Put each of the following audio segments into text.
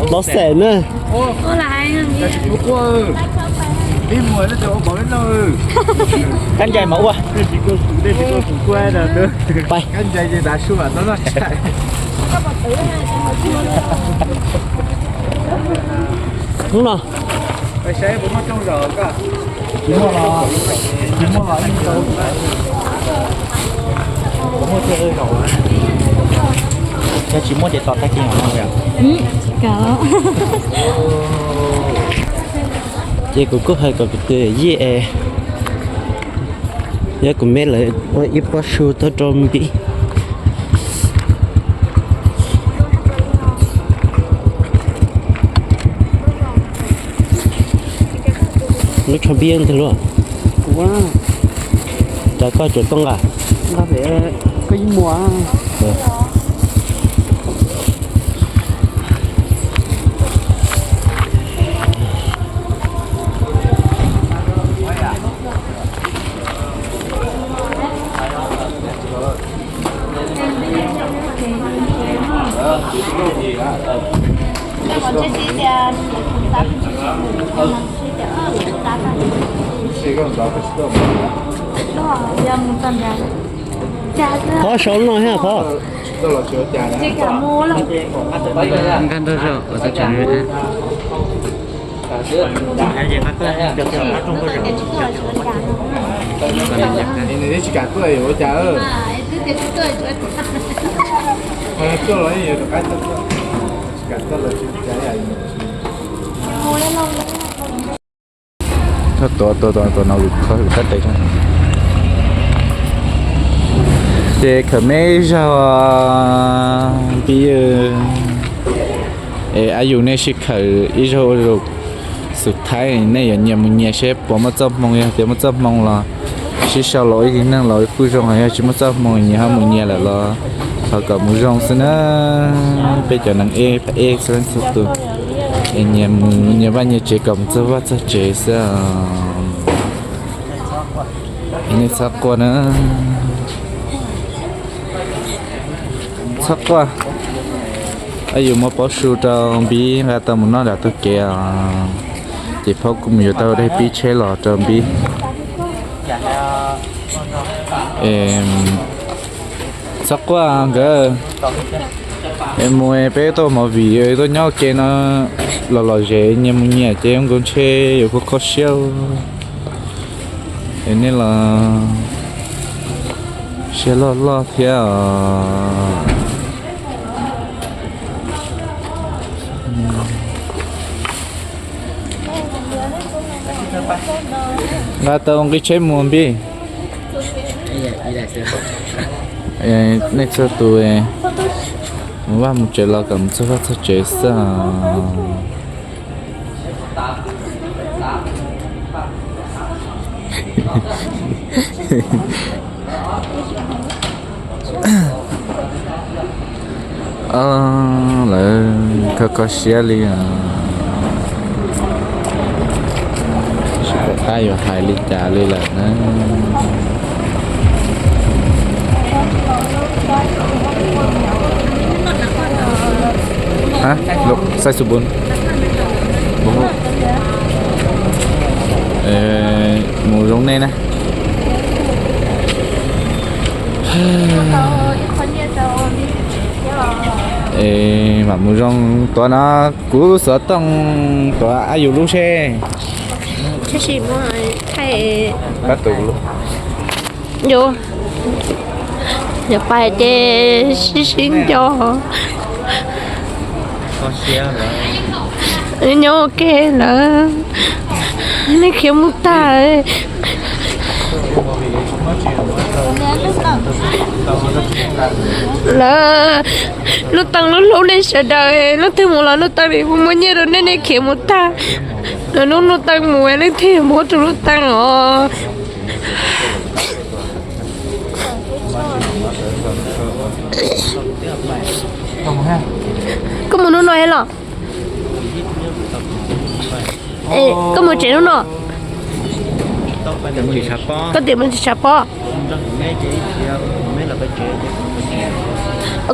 Plob xeem na. Kab ncaig mas ua. Pais. Hnub no. Tsis muaj los, tsis muaj los ib zaug. Yog tsis muaj ces tos tag kis no. Ces kuv kuj hais kom kuv tus yij es, yog kuv me lawv ua ib pob su tuaj rau Npib. Lub tsho Npib ntag luaj. Cas koj tseem tuaj nqa? Koj ib muag. Qhov saum no thiab qhov. Nkag nrog zog ua tau tseem. Nws tsis kam tuaj yuav ua cas. Tuaj los yuav rov qab tuaj, tsis kam tuaj los tsis ua cas. Tuaj tuaj tuaj tuaj no kho kab tes. Ces khawm me ib zaug, Npib, es Ab Yus nej sib khawm ib zaug ua zaum xus thaib, nej yuav nyias mus nyias seb puas muaj txoj hmoo, yog tias muaj txoj hmoo los sib sau los ib tig neeg los kuj zoo, yog tsis muaj txoj hmoo nyias ho mus nyias lawm los thov kom mus zoo xwb na. Peb cov neeg ej pab ej xwb txhua tus, es nyias mus nyias vaj nyias tsev kom mus txog vaj txog tsev xwb. Nej txhob quaj na. Txhob quaj. Ab Yus muab pob su rau Npib nqa tau mus noj nram taug kev os. Ces phob kuj mus yuav tau daim pib tsheb los rau Npib. Txhob quaj nkawd. Es mus peb tuaj movie tuaj nyob ua ke no, los lom zem nyias mus nyias ces zoo nkaus ntshe yuav kho kho siab. Es nej los siab loj loj thiab os. Nqa tau nqi tsheb mus Npib. Nej txhua tus mus vaj mus tsev los kom mus txog vaj txog tsev xwb. Lawv kho kho siab li, tsis pom qab yuav hais li cas li lawm na. Xaib xu bun. Mus zoo nej na. Mam mus zoo tuav no, kuv xov tooj tuav Ab Yus lub seb. Yuav pais ces sib sib nco. Nyob ua ke lawm, nej khiav mus tag. Lawv lub teeb lub hlub nej sawv daws, leej twg mus los lub teeb li muaj nyiaj rau nej, nej khiav mus tag. Lawv lub lub teeb mus leej twg muab rau lub teeb os. Koj mus hnub no los? Koj mus tsev hnub no? Koj tias mus tsis tshav pob.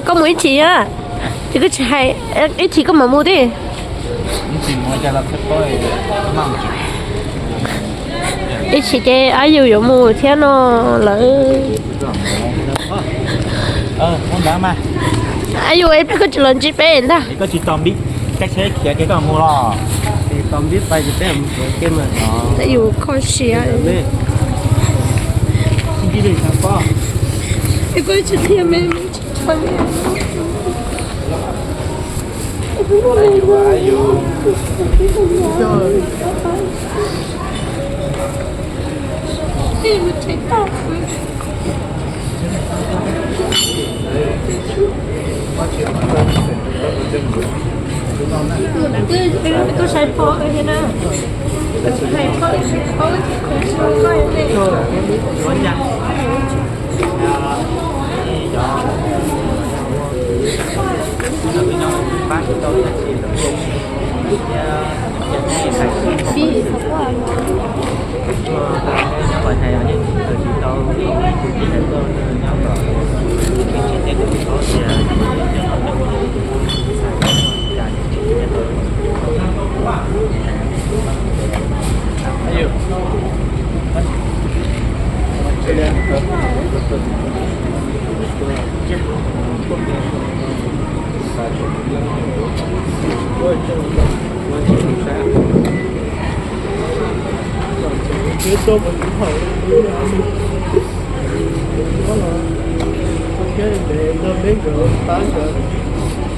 Koj mus ib chim a. Ces koj tsis hais, ib chim koj mam mus thiab. Ib chim ces ab yus yuav mus thiab no lawm. Ab yus, koj tsis los ntsib peb ntag. Yus kho siab. Koj tsis qhia me me tsis qhia me. Koj saib pom thiab na. Koj tsis hais pom, pom koj ne.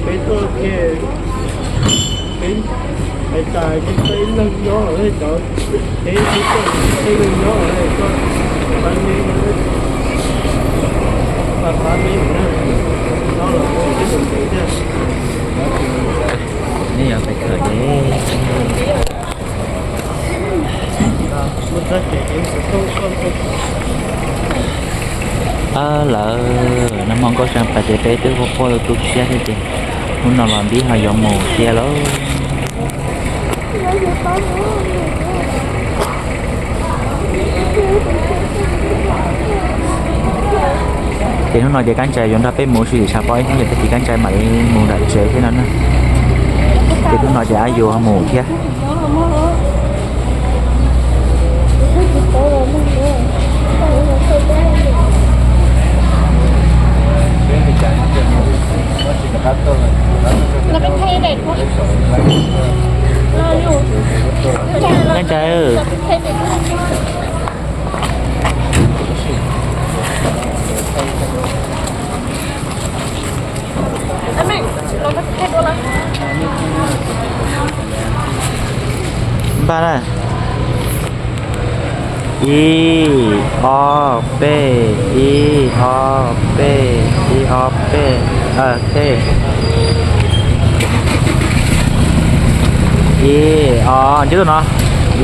Peb tuaj ke, peb hais tas ces tau ib leeg nyob lawm, cov peb tsis tau ib leeg nyob lawm, koj pab me, pab pab me na, no los peb tus ntev thiab. Nej yog pais khawm ces lawm, nag hmo nkauj tsaa pais ces peb twb quaj quaj tu siab thiab ces hnub no los Npib ho yuav mus thiab lauj. Ces hnub no ces Kab Ntsais yuav nrog peb mus ua si tim tshav pob ib hnub, ces tag kis Kab Ntsais mam li mus nram tsev thiab no na. Ces hnub no ces Ab Yus mus thiab. Kab Ntsais. Npaj na. Ib, ob, peb, ib, ob, peb, ib, ob, peb. Ok. Ib, ob, ntsib tuaj no.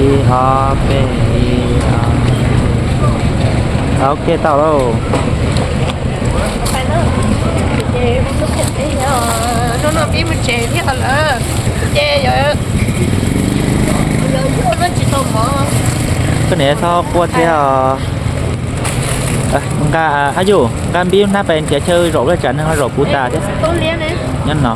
Ib, ob, peb, ib, ob. Ok, tau lauj. Hnub no peb mus tsev thiab lawm, ces yuav, yuav ua tsis tau mov. Koj niam txhob quaj thiab os. Nqa, Ab Yus, nqa Npib lub hnab pais nrhiav chaw zaum, laj tsam neeg ho zaum puv tas thiab. Nyob no.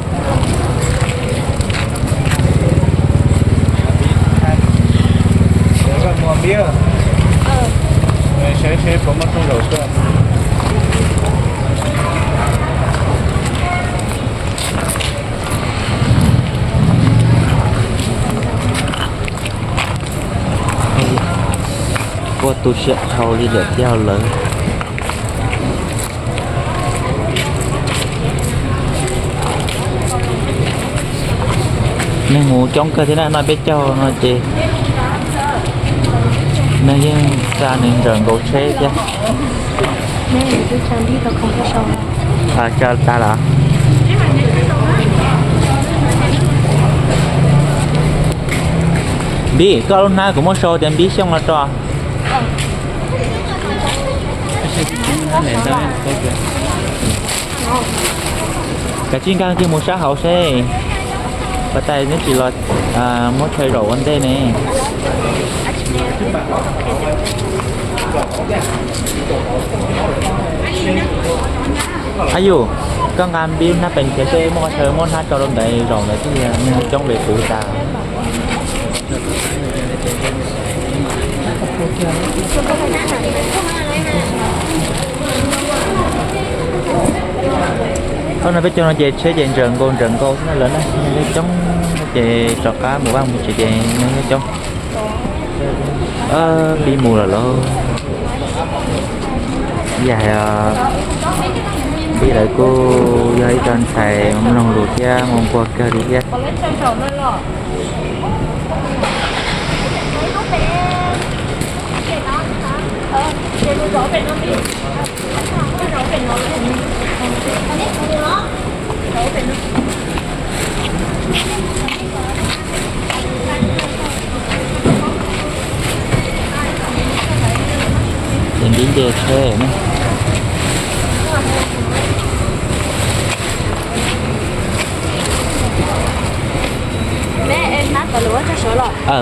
Quaj tu siab dhau li lawm thiab lawm. Neeg mus coob kawg thiab na, no peb caug no ces neeg yeej xa nws nrawm nkaus tsheb thiab. Tsa tas lawm. Npib, koj lub hnab kuv muab sau tias Npib Xyooj los tso. Kav tsij nkag kiag mus sab hauv seb, pas tais neb tsis los muab chaw zaum ua ntej ne. Ab yus, koj nqa npib hnab pees kiag seb muaj qhov chaw muab hnab tso rau ntawd zaum ntawd thiab, neeg coob li puv tas. Ob no peb caug no ces tsheb ces ntsawm nkaus ntsawm nkaus xwb na lawm na, neeg coob ces rov qab mus vaj mus tsev ces neeg coob. Pib mus lawm lauj. Yam hais pib lawv kuj yog ib co ntxhais mloog lus thiab muaj nquag kawg li thiab. Ces nti nce tsheb na.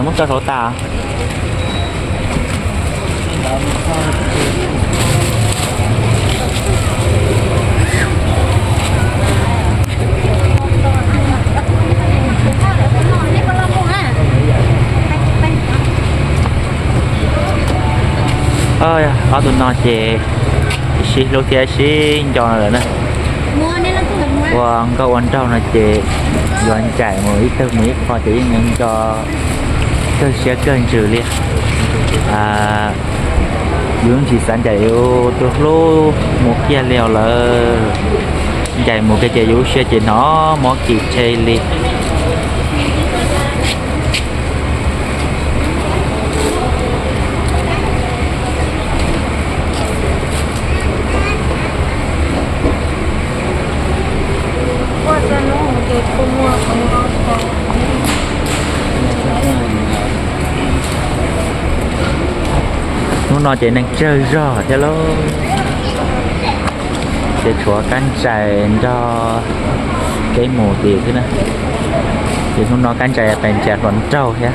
Muab tso saud tas. Ob tug no ces sib hlub thiab sib nco lawm na. Ua nkauj ua nraug no ces yuav ncaim mus ib tug mus ib qho ces yeej nco kawg siab kawg ntsws li. Yus tsis xav ncaim yus tus hlub mus kiag li os lawm. Ncaim mus kiag ces yus lub siab ces hnov mob kis tshe li. Hnub no ces neeg tsawg zog thiab lauj. Ces tshuav Kab Ntsais nrog peb mus tim xwb na. Ces hnub no Kab Ntsais pais ntsa hluas nraug thiab,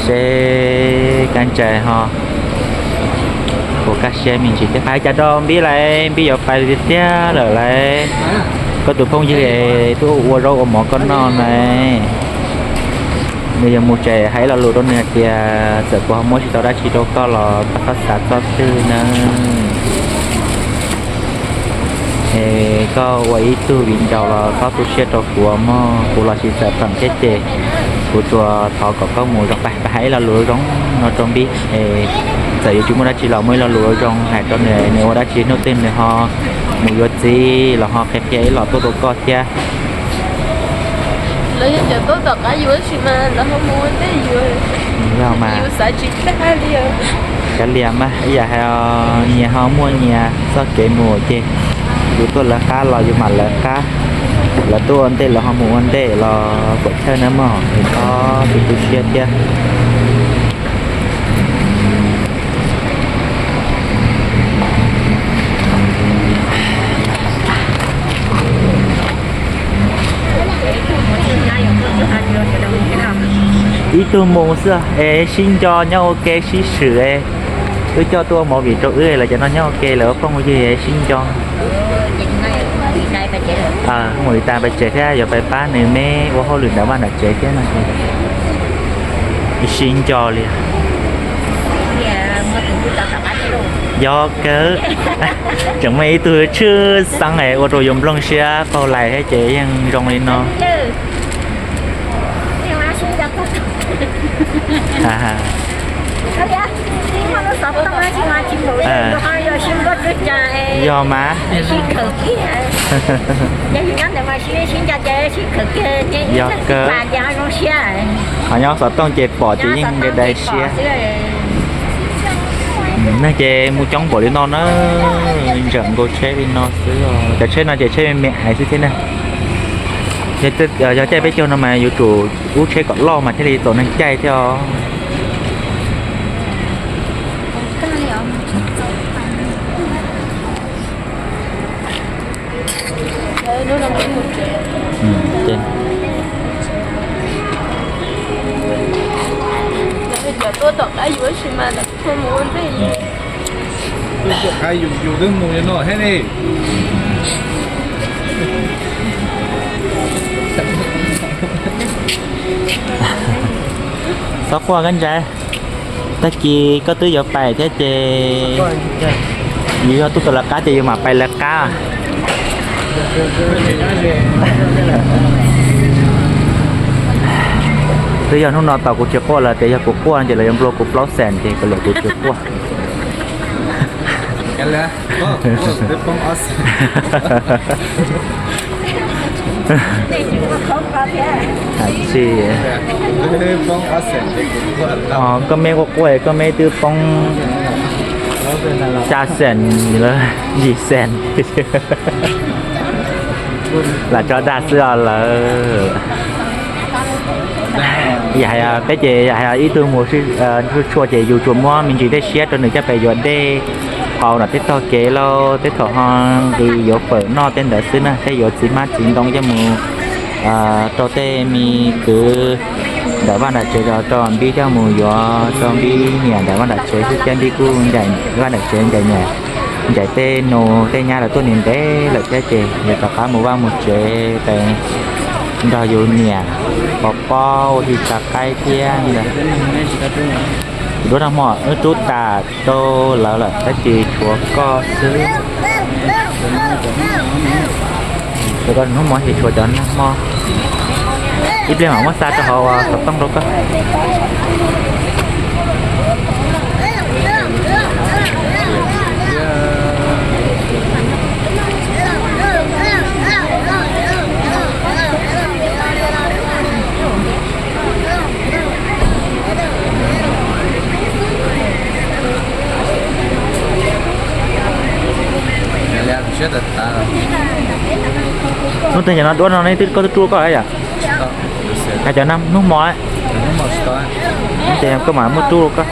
seb Kab Ntsais ho puas kaj siab me ntsis thiab. Hais cas rau Npib lawm, Npib yuav pais tiag tiag lawm lauj. Koj tus phooj ywg twb ua zaub ua mov koj noj na. Nws yuav mus tsev, hais lo lus rau nws hais tias txawm kuv ho muab tsis tau dab tsi rau koj los koj txhob xav txog twg nawb. Es koj ua ib tug viv ncaus los txhob tu siab rau kuv mog, kuv los tsis txawm feem thiab ces kuv tsuas thov kom koj mus zoo. Pais, pais hais ib lo lus zoo no rau Npib es txawm yuav tsis muaj dab tsi los muaj ib lo lus zoo hais rau nws, nws ua dab tsi hnub twg nws ho mus yuav txiv los ho qhia qhia ib lo tuaj rau koj thiab. Lawv yog cov tuaj tom qab yus tab sis mas lawv ho mus ua ntej yus, yog mas yus xav tsis tag li. Kav liam mas ib yam hais nyias ho muaj nyias txoj kev mus ces yus tuaj lawv qab los yus mam lawv qab, lawv tuaj ua ntej lawv ho mus ua ntej los puam chawj nawb mog, es txhob tu tu siab thiab. Ib tug mus xwb es sib nco nyob ua ke sib swm es wb coj tuaj ua movie rau wb lawv cov no nyob ua ke lawv ua phooj ua ywg es sib nco. Mus li tas pais tsev thiab yuav pais pab nws me ua hauj lwm nram vaj nram tsev thiab no ces sib nco li. Yog kawg, tseem muaj ib tug tshwj xeeb es ua rau yus nplooj siab qaug lais thiab ces yeej zoo li no. Yog mas. Yog kawg. Qhov nyob xov tooj ces pom ces yeej dai dai siab. Neeg ces mus coob npaum li no na, ntsawm nkaus tsheb li no xwb. Cov tsheb no ces tsheb me me ais xwb thiab na. Yog caij peb caug no mas yuav tsum ub tsheb kom loj mas thiaj li txaus neeg caij thiab os. Cov tuaj tom qab yus tab sis mas mus ua ntej. Qab yus yus twb mus li no thiab ne. Txhob quaj koj ntxhais, tag kis koj twb yuav pais thiab ces yus yog tub tau lawv qab ces yus mam pais lawv qab. Twb yog hnub no tos kuv tsis quaj lawm tias yog kuv quaj ces lawv yuav nplua kuv plaub xees ces kuv lawv kuv tsis quaj. Koj me quaj quaj koj me twb poob xya xees, yim xees. Lam tso dag xwb os lawm. Yam hais peb ces yam hais ib tug mus tsuj tshua ces yus tsuas muab me ntsis dej siab rau nws coj pes yuav dej qau nram tej tog kev lauj, tej thaum ho nqis yuav fawm noj tej ntawd xwb na, tej yuav txiv hmab txiv ntoo coj mus rau tej me kwv nram vaj nram tsev, rau npib coj mus yuav rau npib niam nram vaj nram tsev xwb thiab npib kuj ncaim vaj nram tsev ncaim niam, ncaim tej nus tej nyab lawv tuaj ntev ntev lawm thiab ces yuav rov qab mus vaj mus tsev pes nrog yus niam pov pob ua si tsa qaib thiab. Kuv duab nag hmo wb rub tas rau lawv lawm tab sis tshuav koj xwb. Tshuav koj hnub hmo ces tshuav cov nag hmo. Ib pliag mam muab xa rau hauv xov tooj rau koj. Hnub twg yog no duab no neb twb koj twb rub koj yom? Hais cov hnub hmo ces koj mam muab rub koj.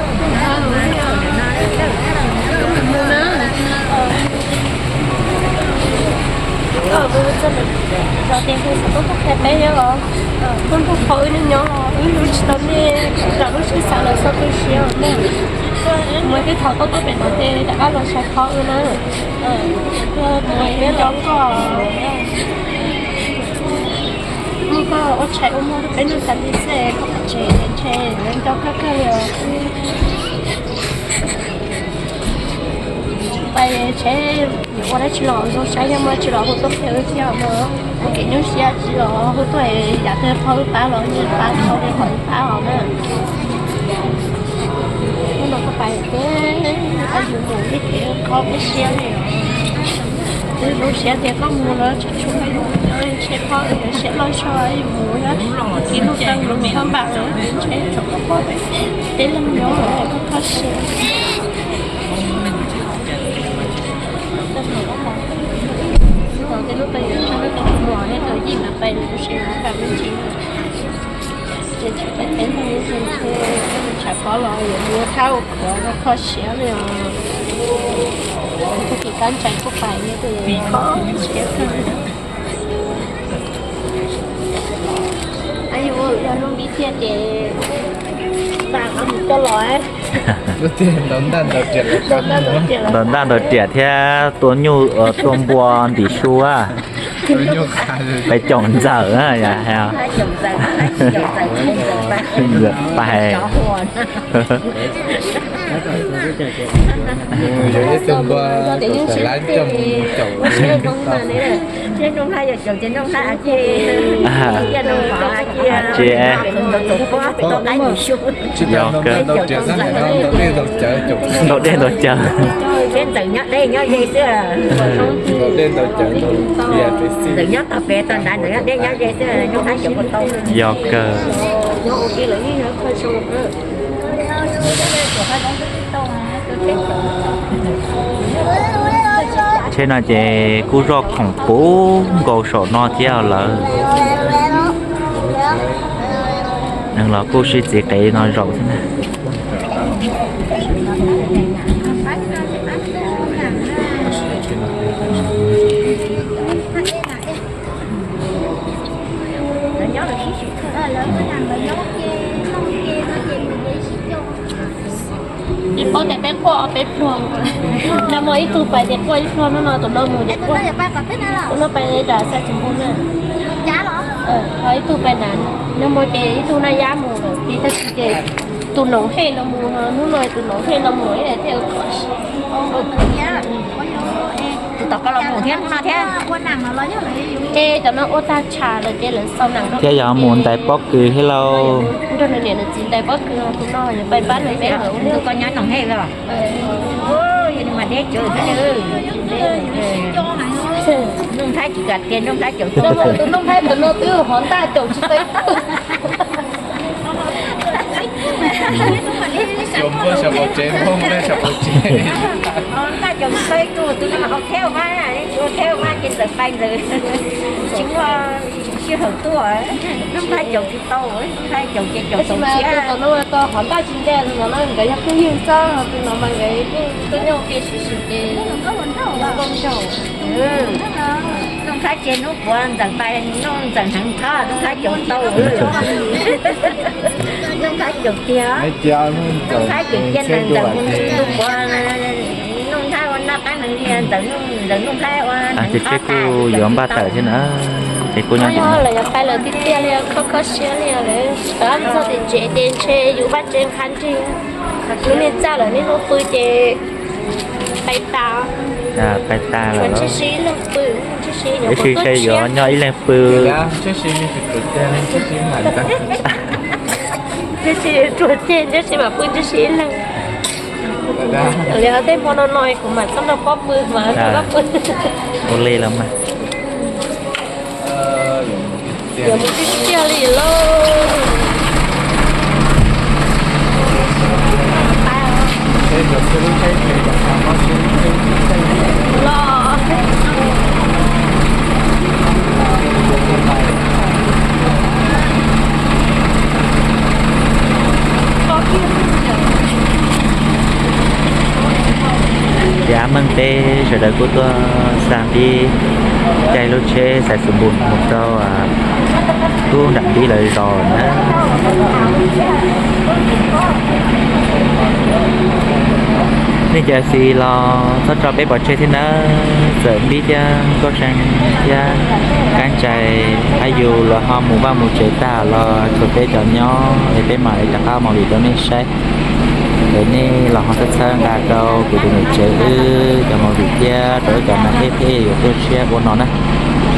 Tus ntawd qhia peb os, koj nrog qhov wb nyob nyob los wb hlub tsis tau nej, lam lub siab xav lawm txhob tu siab os na. Mus tej thaum koj tuaj pem no ces rov qab los saib qhov wb na. Mus peb nco koj, mus koj ua tshais ua muag rau peb noj tas li xwb koj pais tsev ntshe lawv nco koj kawg li os. Pais tsev yuav ua dab tsi los zoo saib, yog muaj dab tsi los hu tuaj qhia wb thiab os. Ua kev nyuaj siab tsis los hu tuaj, yam twg qhov wb pab los yeej pab tau li qhov wb pab os na. Hnub no koj pais ces yus mus ib ces qhov peb siab li os. Wb zoo siab tias koj mus lawm, tsis tshuav yus, ntshe qhov siab loj zog yus mus na. Ib lub teeb mus thab npam lawm, ntshe tshuav koj pab peb leeg nyob lawm, koj kho siab. Tej lub peb yuav tso lub teeb mus, nej tau yij mas pais lawm, tab sis mas pais me ntsis. Ces tsis pais peb leeg, ntshe tshav pob los yuav mus thab ua qhuav, kho siab li os. Tag kis kab ntsais kuj pais, kho siab kawg. Yog zoo li thiaj ces coj los. Ntaus ntaj ntaus riam thiab tua nyuj tua npua ntim su, pais caum ntxawm, pais Tsis ntaus dej ntaus cawv. Yog kawg. Tsheb no ces kuj zoj khoom puv nkaus saum no thiab lawm. Neeg los kuj sib txiv qev no zaum xwb na. Ib paub tias peb quaj peb pluag, nag hmo ib tug pais ces quaj ib pluag, hnub no tus no mus ces quaj. Tus no pais nram Xav Txus Npoo na. Ho ib tug pais nram, nyob mus ces ib tug naj yab mus lawm, ces tag kis ces tus noom hej no mus, hnub no tus noom hej no mus thiaj. Tus tom koj los mus thiab hnub no thiab. Ces cov no ua tag tshav lawm ces lawv xaus nees thiab, yog mus ntais pob kws thiab lauj. Nrog nws niam nws txiv ntais pob kws, tus no yuav pais pab nws peb lawm. Koj nyob noom hej los? Nws mas deb tsawv thiab. Nuj Nqaib tsis kam tias Nuj Nqaib caum, tus Nuj Nqaib ntawm no twb hov ntaj caum tsis tau. Ntaj caum tsis tau ib tug, tus no mas ua theb ua vab, ua theb ua vab ces txawm pais ntawd. Tsis muaj sij hawm tuaj, Nuj Nqaib caum tsis tau, Nuj Nqaib caum ces caum tau thiab. Tus no mas tau hov ntaj tsis nce, tus no nkawd yog phooj ywg xwb, tus no mas nkawd kuj tuaj nyob ua ke sib swm ces nkauj nraug. Nuj Nqaib ces hnub puav Ntxawm pais, Nuj Ntxawm heev thab, Nuj Nqaib caum tau. Nuj Nqaib caum tiag, Nuj Nqaib caum tiag, Ntxawm tus puav, Nuj Nqaib ua noj qab neeg li, Ntxawm Nuj, Ntxawm Nuj Nqaib ua heev thab tas ces kuj yuav npaj tawm thiab na. Ces kuj nyob, lawv yuav pais lawm tiag tiag li, kho kho siab li lawm, txog tim tsev ces ntshe yus vaj tsev nqha nrig. Lub niag txaj lawm, niaj hnub pw ces pais tas, pais tas lawm, ntsib si ib leeg pw, ntsib si yuav nyob ib leeg pw. Ntsib si tsuas ceg, ntsib si mam pw ntsib si ib leeg. Li tej hmo no no kuv mam txhob nrog pob pw mas nrog pob pw. Ua li los mas. Yuav mus tiag tiag li lauj. Ces ab meej peb sawv daws kuj tuaj xa npib, caij lub tsheb xais xus npus mus rau tub nram npib lawv zos na. Nej cov xis los txhob tso peb pov tseg thiab nawb. Txawm npib thiab nkauj tseeg thiab kab ntsais ab yus los ho mus vaj mus tsev tag los tshuav peb cov nyob es peb mam li rov qab ua movie rau nej saib. Es nej los ho txhawb txhawb nqa rau kuv tus niam tsev wb cov movie thiab rau wb cov nas ej thiab yuav tuaj tshiab ua no na.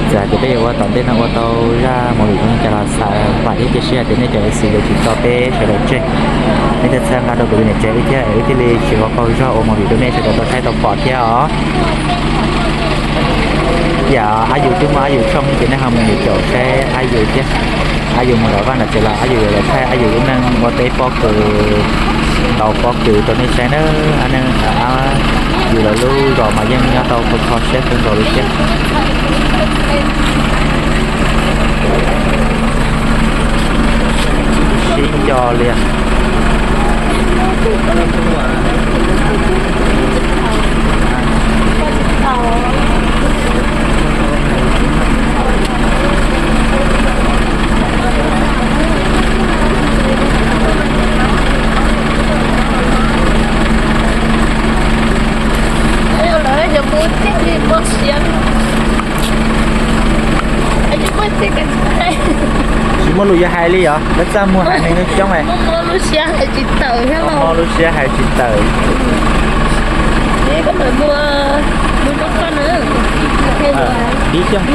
Txawm hais tias peb yuav ua tom ntej no ua tau zaj movie zoo li cas los xav vam thiab cia siab hais tias nej cov xis yuav tsis tso peb sawv daws tseg. Nej txhawb txhawb nqa rau kuv tus niam tsev wb thiab es wb thiaj li tsis ua qaug zog ua movie rau nej sawv daws tau saib tau pom thiab os. Yam ab yus twb muaj ab yus tshooj ces nej ho mus nias caum saib ab yus thiab. Ab yus mus nram vaj nram tsev los ab yus yuav los thaij ab yus lub neej ua teb pob kws, ntaus pob kws rau nej saib na. Ab neeg, ab yus lawv lub zos mas yeej nyob tau kho kho siab kawg nkaus li thiab. Sib nco li. Lawv cov mus txij li mob siab. Tsis muaj lus yuav hais li os, lawv txaj muag hais neeg coob coob. Muaj mob lub siab hais tsis tawm thiab los. Mob lub siab hais tsis tawm. Koj mam mus, mus rau koj na. Dib xyooj.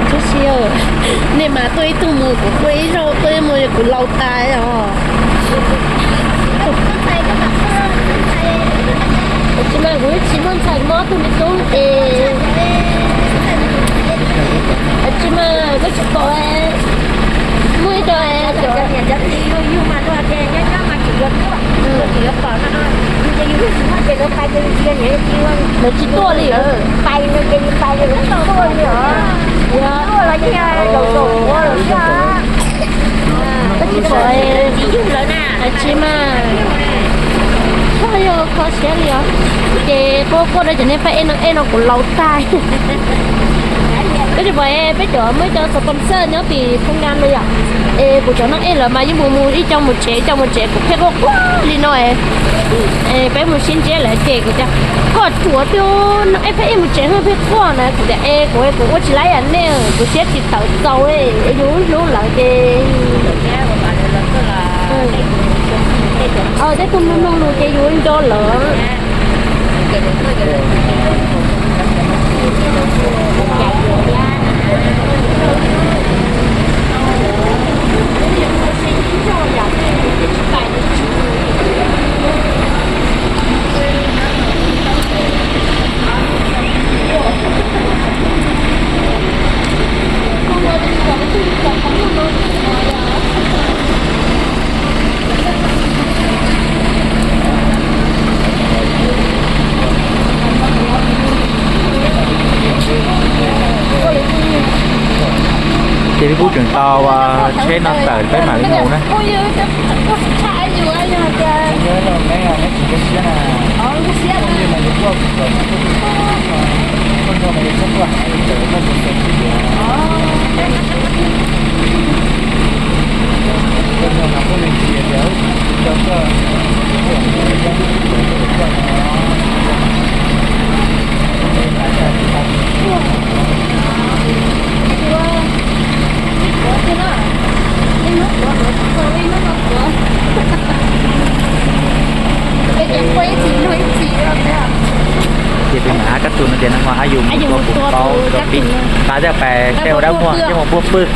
Tub si, nej mas tuaj ib tug mus kuv tuaj ib zaug, tuaj ib mus kuv laus tas os. Tsis mas kuv tsis muaj ntxhais mob tug me tub es, tsis mas koj tsis pom muaj ib co cov niam cov txiv yug yug mas luag tias nyob nyob mas tsis yuav tuaj, tsis yuav pom no, ces yus twb tsis muaj ces lawv pais ces yus tsis yog niam yog txiv, lawv tsis tuaj li, pais no ces yus pais ces lawv tsis tuaj li os. Tuaj los yeej zaum zaum ua lawm xwb. Koj tsis pom, tsis mas, koj yog kho siab li os. Ces quaj quaj rau cov nej pab ej no, ej no kuv laus tag. Peb tsis pom, peb cov muaj ib co sponsor nyob tim Phu Nkas no yom. Es kuv cov neeg ej lawv mas yeej mus mus ib co mus tsev ib co mus tsev, kuv pheej quaj quaj li no. Es peb mus sib ntsib lawv ces kuv tias, koj tsuav twg neeg ej pheej ej mus tsev pheej quaj na. Kuv tias es kuv, kuv ua tsis laib yam nej, kuv siab tsis tawv txaus, yus hlub lawv ces. Tej tug mloog mloog lus ces yus nco lawm. Ces peb kuj tseem tos tsheb no tawm peb mam li mus na. Ces peb mam hab kab tus no tias nag hmo Ab Yus mus tua kuv paub rau pib, pab thiaj pais tej ua dab muag thiab mus puag pwg.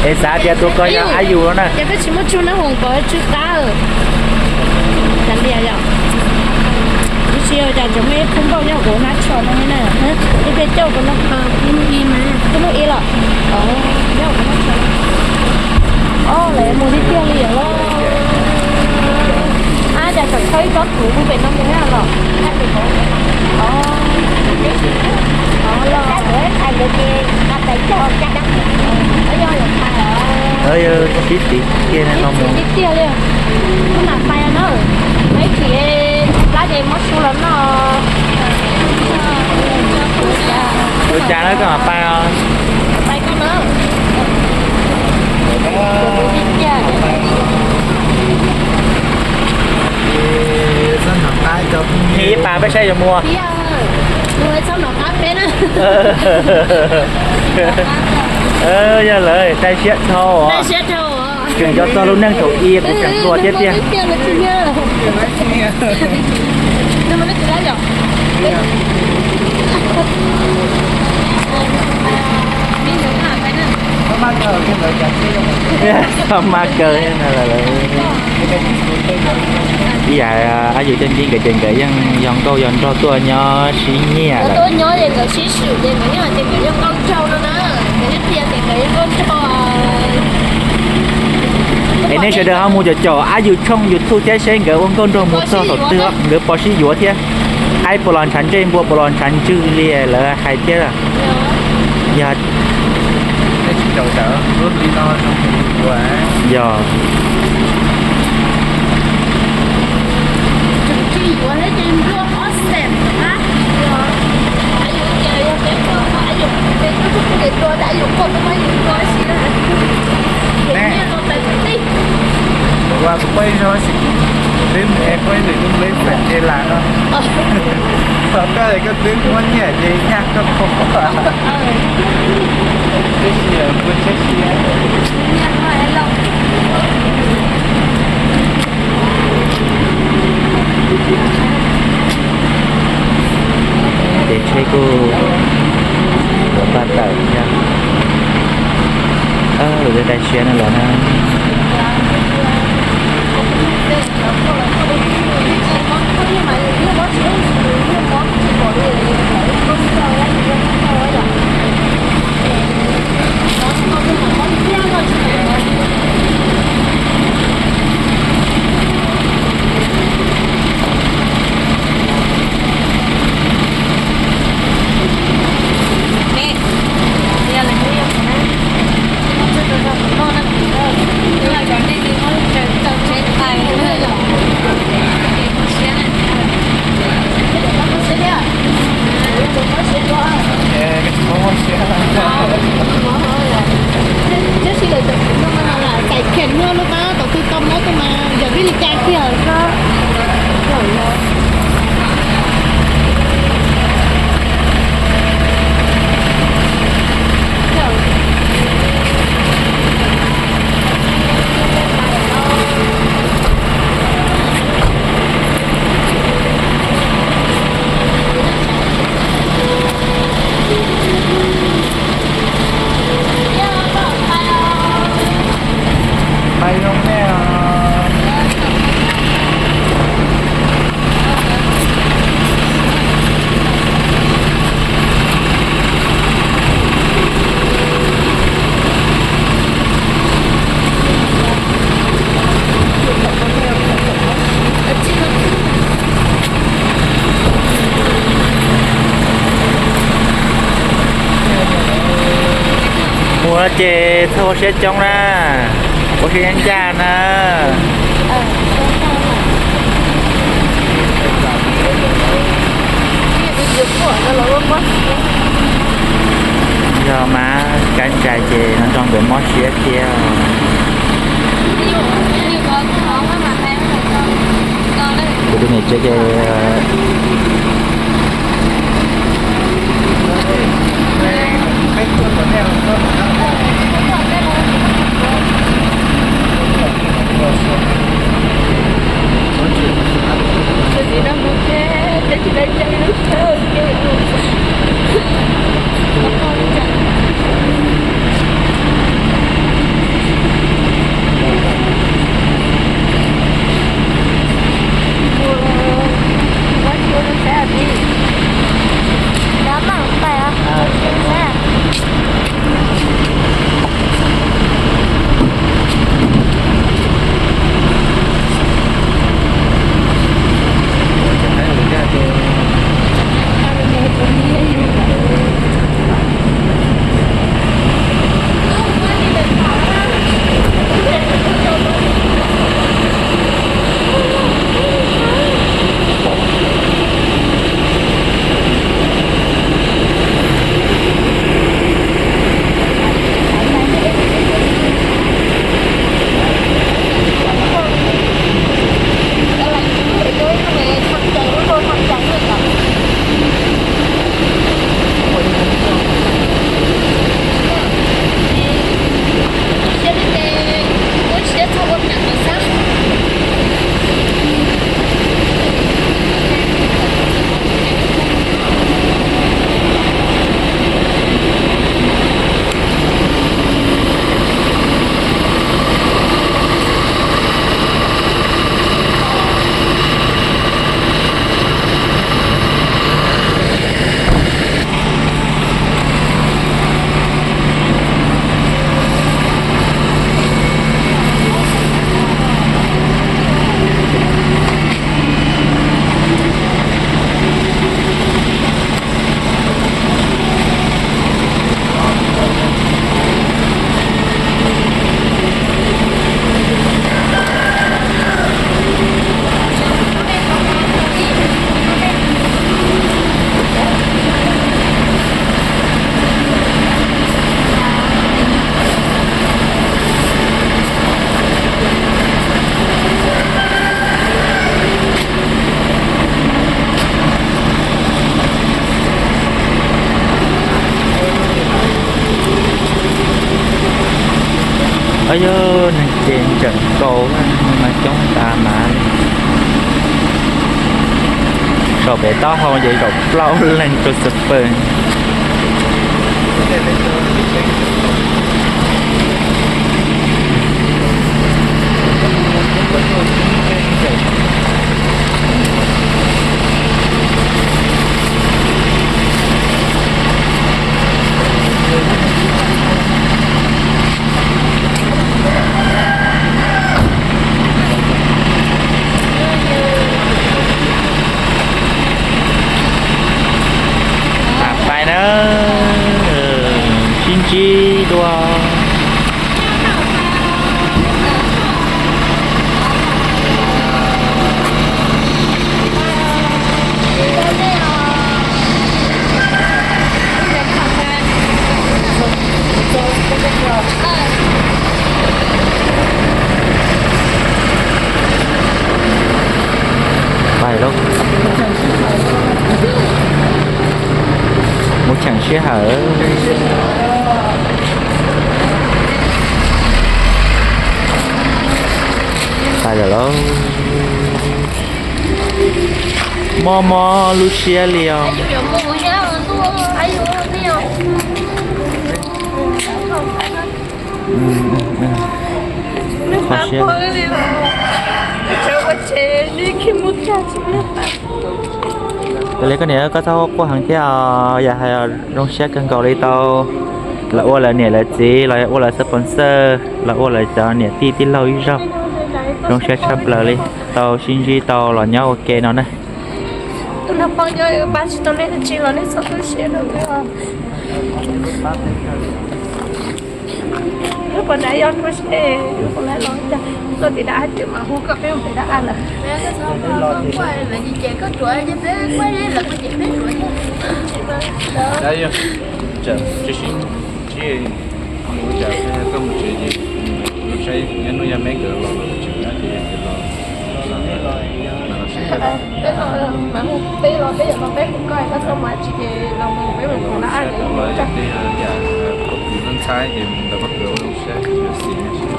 Es xav tias tus ko yog Ab Yus no na. Ces peb tsis muaj tsug nab hoom kom tsw qab. Cas tias yom, ib tsis yog cas tseem muaj ib khub nkauj nyob kuv nab tsho no na. Ib pliag coj kuv no, kuv hnub ib los. Ob, lawv mus tib tiag li lawm. Ab, cas tseem thawb ib tsob txhuv pem no mus los? Tib tiv tiag no mus. Tib tiag li. Koj mam pais na. Ib chim plab ces mob su los noj. Ua cas na, koj mam pais os. Pais koj na. Ib pas peb saib yuav mus. Yog lawm, dai siab dhau. Tseem nco txog lub neej thaum i kuv tseem hluas thiab tiag. Txhob mab kaw na. Ib yam Ab Yus cov nci nkawd ces nkawd yeej yog nkauj yog nraug tuaj nyob sib nyiam lawm. Es nej sawv daws ho mus caum caum Ab Yus tshooj YouTube thiab seb nkawd ua nkauj nraug mus txog thaum twg nkawd pom sib yuav thiab. Qaib puas los ntshav ntsej, npua puas los ntshav ntswg li lawv hais thiab. Yog, yog. Ua kuv poj ib zaug xwb, twb mus es poj ib nws twb nplej feem ke las no. Thaum koj es koj twb muab nyiaj ces nyaj koj pom. Tib si npua tib si. Ces tsheb kuj yuav pab tawm thiab. Lawv dai siab no los na. Ces txhob ua siab coob na, ua siab ncaj ncaj na. Yog mas kab ntsais ces nrog nkawd mob siab thiab. Kuv tus niam tsev ces Yog neeg ces ntseem nkaus, neeg mas coob tas mas. Saum pem taub hau ces zaum plaub leeg rau xab pawg. Pais na, sib ntsib dua. Pais lauj, mus cheem sij hawm. Pais lawm lauj. Mob mob lub siab li os. Koj li koj niam, koj txhob quaj heev thiab os. Yog hais zoo siab kawg nkaus li tau los ua lawv niam lawv txiv los ua lawv sponsor, los ua lawv cov niam tij tij laug ib zaug. Zoo siab tshaj plaws li, tau sib ntsib tau los nyob ua ke no na. Tus no pom nyob pab tsis tau nej tsis los nej txhob tu siab rau. Pos nrad yog hnub seb puas laib los cas, tuaj tim dab tsi mas hu koj peb mus tim dab lawm. Tsis, koj mus tsev ces saib nyob hnub yog me nkawd los tsev na ces los, peb los, peb los peb yuav los peb hu koj, koj txhob mus tsis ces los mus peb mus dab lawm. Ntxhais ces mus nrog koj khwv ua lub siab xis xis.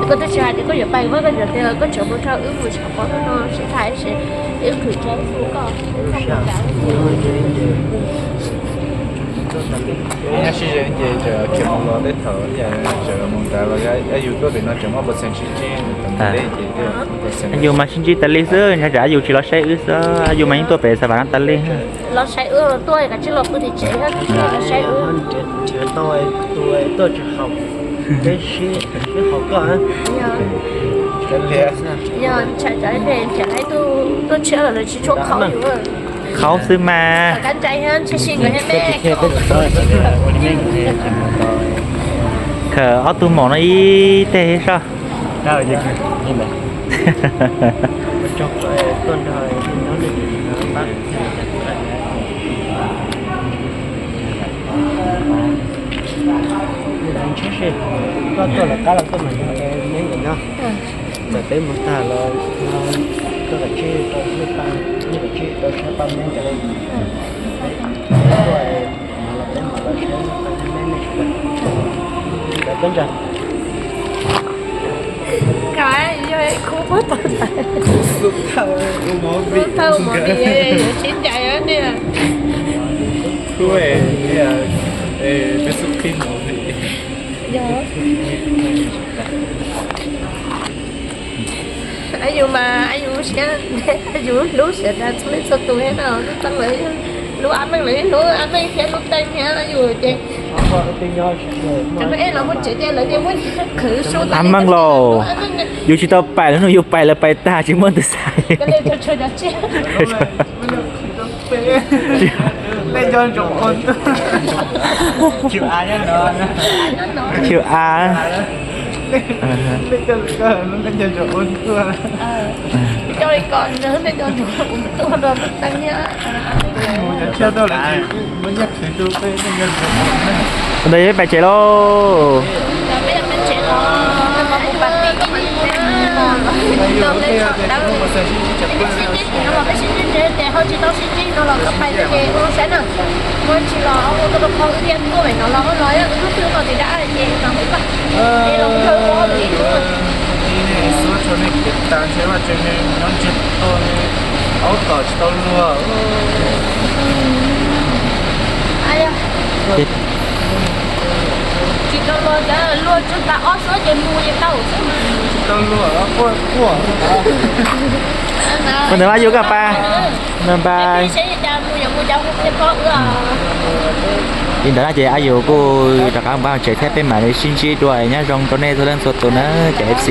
Koj twb tsis hais tias koj yuav pais, koj tias koj tseem mus nrog wb mus tsham qhov no sib tham seb wb khwv tau hu koj. Nyob sib ze ces tseem khiav mus los tej thaum tseem mus nrad los yog yus tuaj pem no tseem muaj pos txee sib ntsib. Yus mas sib ntsib tas li xwb, ntshe tsam yus tsis los saib wb xwb, yus mas yeej tuaj pem Xav Vam no tas li. Los saib wb, tuaj kav tsij los pw tim tsev, los saib wb. Nrhiav tau tus tuaj tsis haum, peb sib haum koj. Yog ntshai tsam ib pliag nrhiav tau tus tuaj tshiab lawm tsis tshua khaub yus. Khaub xwb mas. Kab ntsais thiab ntshe sib nkawd thiab me. Khawm ob tug maum no ib teg soj. Koj tuaj lawv qab los tuaj mas neb nkawd nyob. Txawm peb mus tag los koj kav tsij rau nej pa, nej kav tsij rau siab pab neb nkawd. Peb tuaj mas los peb mam los saib nej, nej tsis pab. Nkawd peb ntsa. Yog khub puag tau ntawd. Khub thawj ua movie, yuav sib ncaim ni. Khub, peb xub qhib movie. Yog. Ab yus mas ab yus siab, ab yus hlub siab tas txhua leej txhua tus thiab no, lub teeb lawv, lub ab meej lawv hlub ab meej thiab lub teeb thiab ab yus ces. Ab meej los muaj tsev ces lawv tias muaj qhwv su. Ab meej los, yus tsis tau pais lawv no, yus pais lawv pais tag tsis muaj tus xaiv. Chiv av. Ntawd yog peb pais tsev lauj. Xub tso nej kev tas ntshe vaj tsev nyob ntsiag to, aub tom tsis tau luag. Tsis tau luag, luag tsuag tas ob suab ces mus ces tau xwb. Tsis tau luag, quaj quaj. Ua ntawd ab yus koj pa. Bye bye. Li ntawd no ces ab yus kuj rov qab mus pab tsev thiab, peb mam li sib ntsib dua, nyob zoo rau nej txhua leej txhua tus na cov F C.